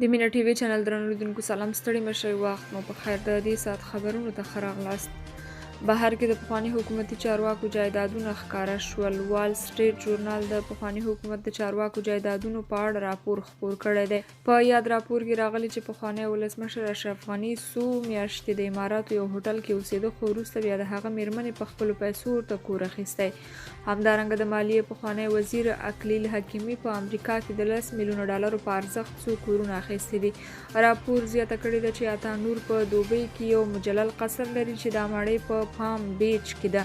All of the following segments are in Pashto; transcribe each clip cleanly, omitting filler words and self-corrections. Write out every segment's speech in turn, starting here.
د مینه ټي وي چینل درنو لیدونکو سلام، ستړي مه شئ، وخت مو په خیر. د دې ساعت خبرونو ته ښه راغلاست. بهر کې د پخواني حکومتي چارواکو جایدادونه ښکاره شول. وال سټریټ ژورنال د پخواني حکومت د چارواکو جایدادونو په اړه راپور خپور کړی دی. په یاد راپور کې راغلي چې پخوانی ولسمشر اشرف غني څو میاشتې د اماراتو یو هوټل کې اوسېده، خو وروسته بیا د هغه میرمنې په خپلو پیسو ورته کور اخیستی. همدارنګه د مالیې پخوانی وزیر اکلیل حکیمي په امریکا کې د 10 میلیونه ډالرو په ارزښت څو کورونه اخیستي دي. راپور زیاته کړې ده چې عطا نور په دوبۍ کې یو مجلل قصر لري چې دا ماڼۍ په پام بیچ کې ده.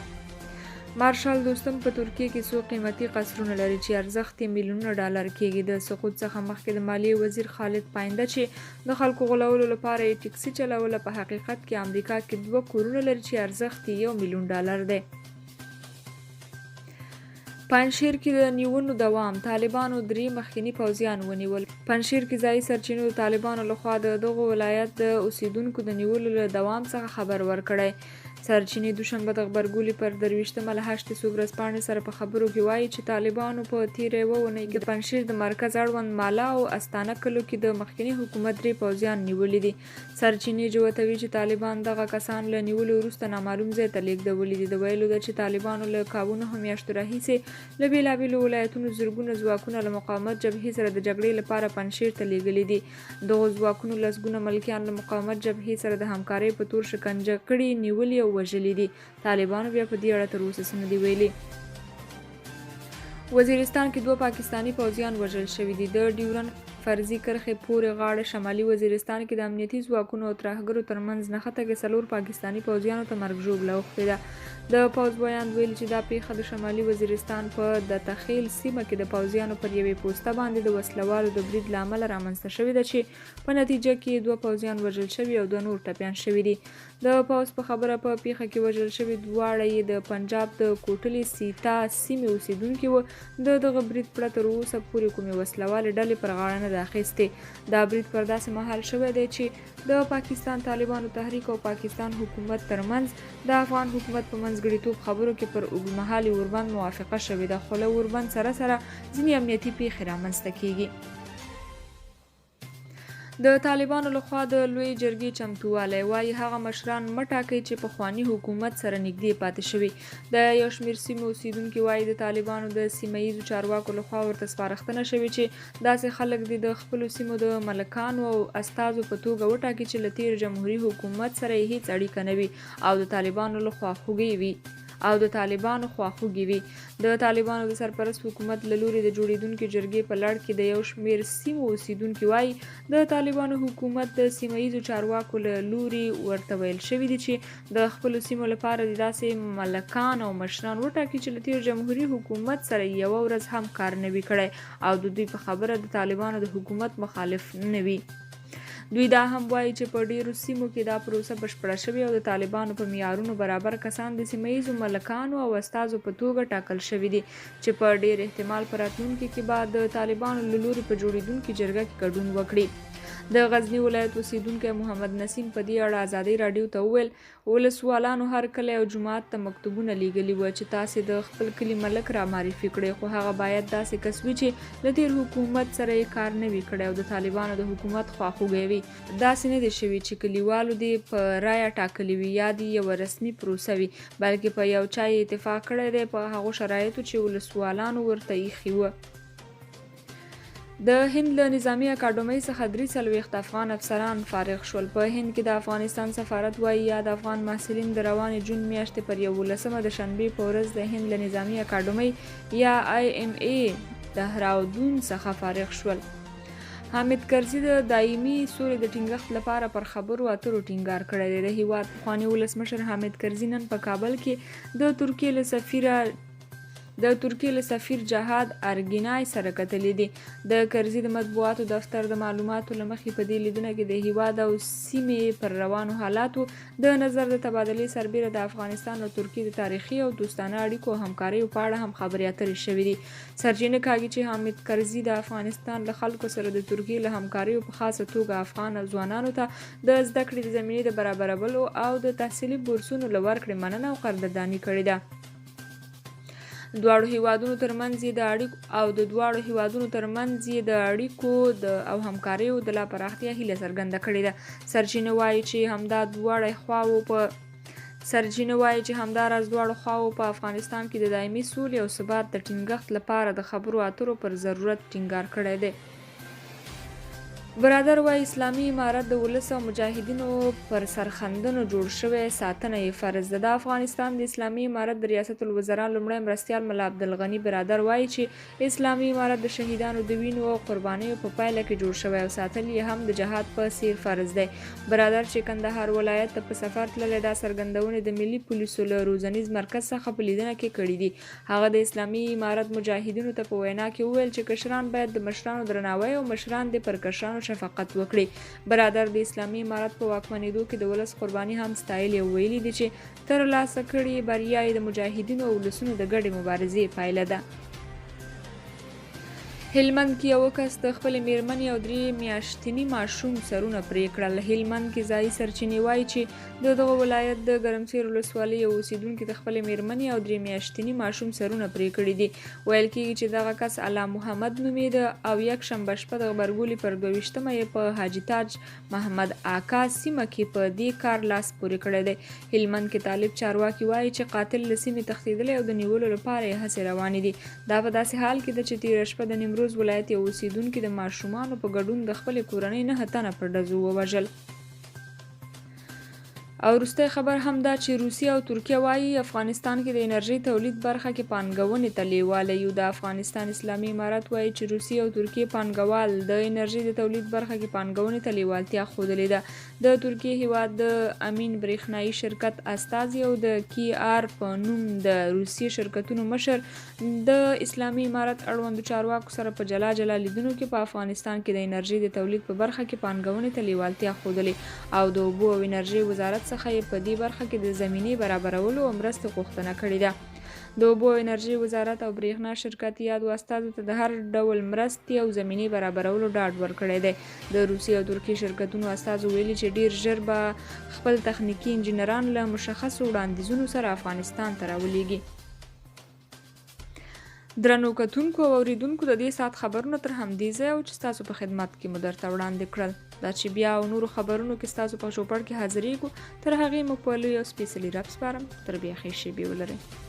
مارشال دوستم په ترکیه کې څو قیمتي قصرونه لري چې ارزښت یې میلیونونه ډالر کېږي. د سقوط څخه مخکې د مالیې وزیر خالد پاینده چې د خلکو غولولو لپاره یې ټکسي چلوله، په حقیقت کې امریکا کې دوه کورونه لري چې ارزښت یې 1 میلیون ډالر دی. پنجشیر کې د نیونو دوام، طالبانو درې مخکیني پوځیان ونیول. پنجشیر کې ځایي سرچینو د طالبانو لخوا د دغه ولایت د اوسیدونکو د نیولو له دوام څخه خبر ورکړی. سرچینې دوشنبه د غبرګولي پر 23مه له هشت صبح ورځپاڼې سره په خبرو کې وایي چې طالبانو په تېره یوه اونۍ کې د پنجشیر د مرکز اړوند مالا او استانه کلو کې د مخکیني حکومت درې پوځیان نیولي دي. سرچینې جوتوي چې طالبان دغه کسان له نیولو وروسته نامعلوم ځای ته لېږدولي دي. د ویلو ده چې طالبانو له کابو 9 میاشتو راهیسې له بېلابېلو ولایتونو زرګونه ځواکونه له مقاومت جبهې سره د جګړې لپاره پنجشېر ته لېږلي دي. دغو ځواکونو لسګونه ملکیان له مقاومت جبهې سره د همکارۍ په تور شکنجه کړي، نیولي او وژلي دي. طالبانو بیا په دې اړه تر اوسه څه نه دي ویلي. وزیرستان کې دوه پاکستاني پوځیان وژل شوي دي. د ډیورن فرضي کرښې پورې غاړه شمالي وزیرستان کې د امنیتي ځواکونو او ترهګرو ترمنځ نښته کې څلور پاکستاني پوځیانو ته مرګ ژوبله اوښتې ده. د پوځ ویاند ویلي چې دا پیښه د شمالي وزیرستان په دتخیل سیمه کې د پوځیانو پر یوې پوسته باندې د وسلوالو د برید له امله رامنځته شوې ده چې په نتیجه کې یې دوه پوځیان وژل شوي او دوه نور ټپیان شوي دي. د پوځ په خبره په پیښه کې وژل شوي دواړه یې د پنجاب د کوټلي سیتا سیمې اوسیدونکي وو. د دغه برید پړه تر اوسه پورې کومې وسلوالې ډلې پر غاړه نه ده اخیستې. دا برید پر داسې مهال شوی دی چې د پاکستان طالبانو تحریک او پاکستان حکومت ترمنځ د افغان حکومت په منځګړیتوب خبرو کې پر اوږدمهالي اوربند موافقه شوې ده، خو له اوربند سره سره ځینې امنیتي پیښې رامنځته کیږي. د طالبانو لخوا د لوی جرګې چمتووالی، وایي هغه مشران مه ټاکئ چې پخواني حکومت سره نږدې پاتې شوي. د یو شمېر سیمو اوسیدونکي وایي د طالبانو د سیمه ییزو چارواکو لخوا ورته سپارښتنه شوې چې داسې خلک دې د خپلو سیمو د ملکانو او استازو په توګه وټاکي چې له تېر جمهوري حکومت سره یې هیڅ اړیکه نه وي او د طالبانو له خواخوږي وي. او د طالبانو خواخوږي وي. د طالبانو د سرپرست حکومت له لوري د جوړېدونکې جرګې په لړ کې د یو شمېر سیمو اوسېدونکي وايي، د طالبانو حکومت د سیمه ییزو چارواکو له لوري ورته ویل شوي دي چې د خپلو سیمو لپاره دې داسې ملکان او مشران وټاکي چې له تېر جمهوري حکومت سره یې یوه ورځ هم کار نه وي کړی او د دوی په خبره د طالبانو د حکومت مخالف نه وي. دوی دا هم وايي چې په ډېرو سیمو کې دا پروسه بشپړه شوې او د طالبانو په معیارونو برابر کسان د سیمه ییزو ملکانو او استازو په توګه ټاکل شوي دي چې په ډېر احتمال په راتلونکي کې به د طالبانو له لوري په جوړېدونکې جرګه کې ګډون وکړي. د غزني ولایت اوسېدونکی محمد نسیم په دې اړه ازادۍ راډیو ته وویل، ولسوالانو هر کلی او جومات ته مکتوبونه لېږلي و چې تاسې د خپل کلي ملک را معرفي کړئ، خو هغه باید داسې کس وي چې له تېر حکومت سره یې کار نه وي کړی او د طالبانو د حکومت خواخوږی وي. داسې نه دي شوي چې کلیوالو دې په رایه ټاکلي وي یا دې یوه رسمي پروسه وي، بلکې په یو چا یې اتفاق کړی دی، په هغو شرایطو چې ولسوالانو ورته ایښي و. د هند له نظامي اکاډمۍ څخه 43 افغان افسران فارغ شول. په هند کې د افغانستان سفارت وايي، یاد افغان محصلین د روانې جون میاشتې پر 11مه د شنبې په ورځ د هند له نظامي اکاډمۍ یا آی ایم ای دهراودون څخه فارغ شول. حامد کرزي د دایمي سولې د ټینګښت لپاره پر خبرو اترو ټینګار کړی دی. د هیواد پخواني ولسمشر حامد کرزي نن په کابل کې د ترکیې له سفیر د ترکیې له سفیر جهاد ارګینای سره کتلي دي. د کرزي د مطبوعاتو دفتر د معلوماتو له مخې په دې لیدنه کې د هیواد او سیمې پر روانو حالاتو د نظر د تبادلې سربېره د افغانستان او ترکیې د تاریخي او دوستانه اړیکو او همکاریو په اړه هم خبرې اترې شوې دي. سرچینه کاږي چې حامد کرزي د افغانستان له خلکو سره د ترکیې له همکاریو په خاصه توګه افغان ځوانانو ته د زده کړې د زمینې د برابرولو او د تحصیلي بورسونو له ورکړې مننه او قدرداني کړې ده. دواړو هیوادونو ترمنځ یې د اړیکو او د دواړو هیوادونو ترمنځ یې د اړیکو د او همکاریو د لا پراختیا هیله څرګنده کړې ده. سرچینه وایي چې همدا دواړه خواوو په سرچینه وایي چې همداراز دواړو خواوو په افغانستان کې د دایمي سولې او ثبات د ټینګښت لپاره د خبرو اترو پر ضرورت ټینګار کړی دی. برادر وايي، اسلامي امارت د ولس او مجاهدینو پر سرښندنو جوړ شوی، ساتنه یې فرض ده. د افغانستان د اسلامي امارت د ریاست الوزرا لومړی مرستیال ملا عبدالغني برادر وايي چې اسلامي امارت د شهیدانو د وینو او قربانیو په پایله کې جوړ شوی او ساتل یې هم د جهاد په څیر فرض دی. برادر چې کندهار ولایت ته په سفر تللی دا څرګندونې د ملي پولیسو له روزنیز مرکز څخه په لیدنه کې کړې دي. هغه د اسلامي امارت مجاهدینو ته په وینا کې وویل چې کشران باید د مشرانو درناوی او مشران دې پر کشرانو شفقت وکړي. برادر د اسلامي امارت په واکمنېدو کې د ولس قرباني هم ستایلې او ویلي دي چې تر لاسه کړې بریا یې د مجاهدینو او ولسونو د ګډې مبارزې پایله ده. هلمند کې یو کس د خپلې میرمنې او درې میاشتني ماشوم سرونه پرې کړل. هلمند کې ځایي سرچینې وایي چې د دغه ولایت د ګرمسیر ولسوالۍ یو اوسېدونکي د خپلې مېرمنې او درې میاشتني ماشوم سرونه پرې کړي دي. ویل کېږي چې دغه کس الله محمد نومېده او یکشنبه شپه د غبرګولي پر 22 مه یې په حاجي تاج محمد اکا سیمه کې په دې کار لاس پورې کړی دی. هلمند کې طالب چارواکي وايي چې قاتل له سیمې تښتېدلی او د نیولو لپاره یې هڅې روانې دي. دا په داسې حال کې ده چې تېره شپه د نیمروز ولایت یو اوسېدونکي د ماشومانو په ګډون د خپلې کورنۍ نهه تنه په ډزو ووژل. او وروستی خبر هم دا چې روسیه او ترکیه وايي افغانستان کې د انرژۍ تولید برخه کې پانګونې ته لیواله یو. د افغانستان اسلامي امارت وايي چې روسیې او ترکیې پانګوال د انرژۍ د تولید برخه کې پانګونې ته لیوالتیا ښودلې ده. د ترکیې هیواد د امین برېښنايي شرکت استازي او د کی آر په نوم د روسیې شرکتونو مشر د اسلامي امارت اړوندو چارواکو سره په جلا جلا لیدنو کې په افغانستان کې د انرژۍ د تولید په برخه کې پانګونې ته لیوالتیا ښودلې او د اوبو او انرژۍ وزارت څخه یې په دې برخه کې د زمینې برابرولو او مرستې غوښتنه کړې ده. د اوبو او انرژۍ وزارت او برېښنا شرکت یادو استازو ته د هر ډول مرستې او زمینې برابرولو ډاډ ورکړی دی. د روسیې او ترکیې شرکتونو استازو ویلي چې ډېر ژر به خپل تخنیکي انجینران له مشخصو وړاندیزونو سره افغانستان ته راولېږي. درنو کتونکو او اوریدونکو د دې ساعت خبرونه تر همدې ځایه و چې ستاسو په خدمت کې مو درته وړاندې کړل. دا چې بیا او نورو خبرونو کې ستاسو په چوپړ کې حاضرېږو، تر هغې مو په لوی او سپېڅلي رب سپارم. تر بیا ښې شېبې ولرئ.